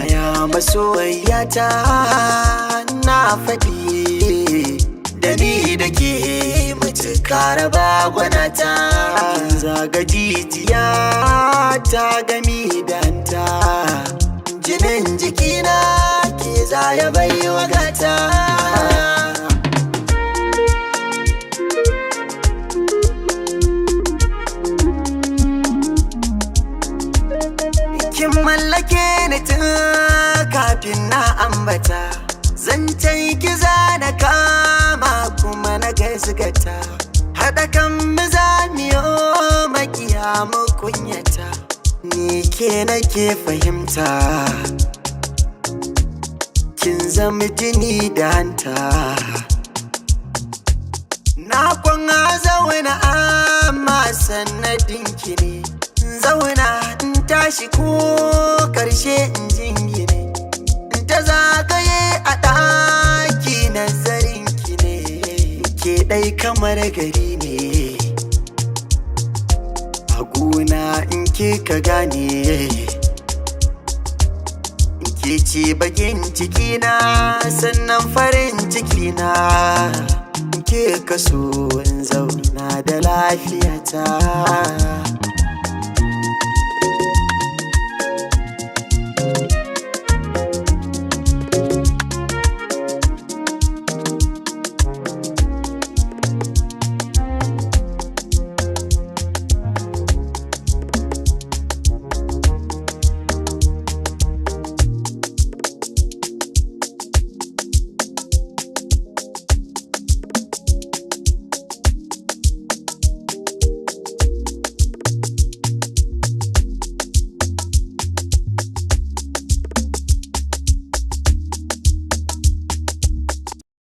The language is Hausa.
Aya masoyata, na faɗi da ni da ke mutuka raba gwanata. Zaga jijiya ta gami danta, jinin jikina ke zaya baiwa gata. Kin mallake ni tun kafin na ambata, zancen ki na kama kuma na gaskata. Haɗa kan mu zamiyo makiya mu kunyata, ni ke nake fahimta. Kin zama jini da hanta. Na kwan zauna amma sanadin ki ne, zauna in tashi ko karshe in jingine. Ta zagaye a ɗaki nazarin ki ne, ke ɗai kamar gari ne a gona in ke ka gane. Ke ce bakin cikina sannan farin cikina, ke kaso in zauna da lafiyata.